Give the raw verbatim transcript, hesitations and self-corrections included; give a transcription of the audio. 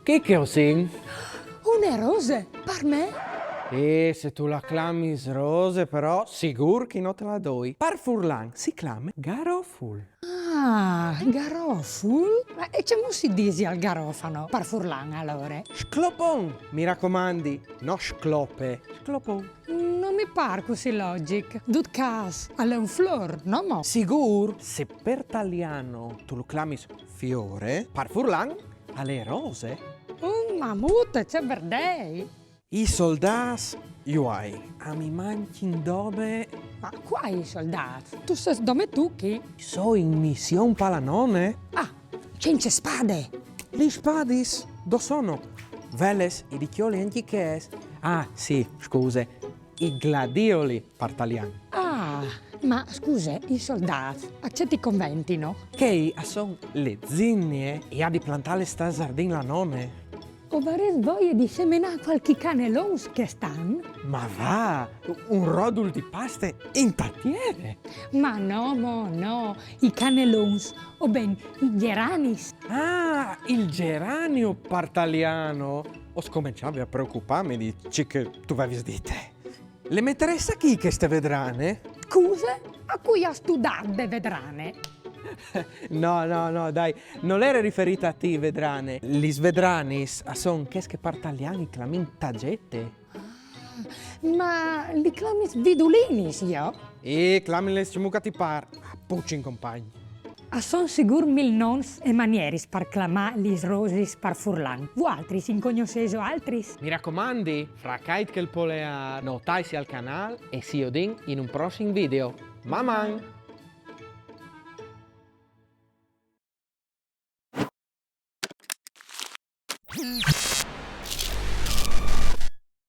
Chi che o sin? Une rose, par me? E se tu la clamis rose, però, sigûr che no te la doi. Par furlan si clame garoful. Ah, garoful? Ma e cemût si disial garofano par furlan alore? Sclopon, mi racomandi, no sclope, sclopon. No mi pâr cussì logic. Dut câs, al è un flôr, no mo? Sigûr, se par talian tu lu clamis fiore, par furlan al è rose. Un mamut, ce verdei! I soldâts, jo ai, a mi mancjin dome. Ma cuâi soldâts? Tu sês dome tu chi? Soi in mission pa la none. Ah, cence spade! Lis spadis, dulà sono? Veles, i di cjoli ancje chês. Ah, sì, scuse, i gladioli par talian. Ah, ma scuse, i soldâts, a ce ti conventino? Chei a son le zinie, i à di plantâles tal zardin la none. O varès voie di semenâ cualchi canelons chest an? Ma va, un rodul di paste inta tiere! Ma no, mo, no, i canelons, o ben, i gjeranis. Ah, il geranio par talian! O scomençavi a preocupâmi di ce che tu vevis dite. Le metarès achì cheste vedrane? Scuse? A cui âstu dât de vedrane? No, no, no, dai, nol ere riferît a ti, vedrane. Lis vedranis a son chês che par talian i clamìn tagete. Ma li clamis vidulinis, jo? E clamiles cemût che ti pâr, a pucin compagn. A son sigûr mil nons e manieris par clamâ lis rosis par furlan. Vualtris in cognossêso altris? Mi racomandi, fracait chel poleâr, notaitsi al canâl e si jodìn in un prossim video. Maman!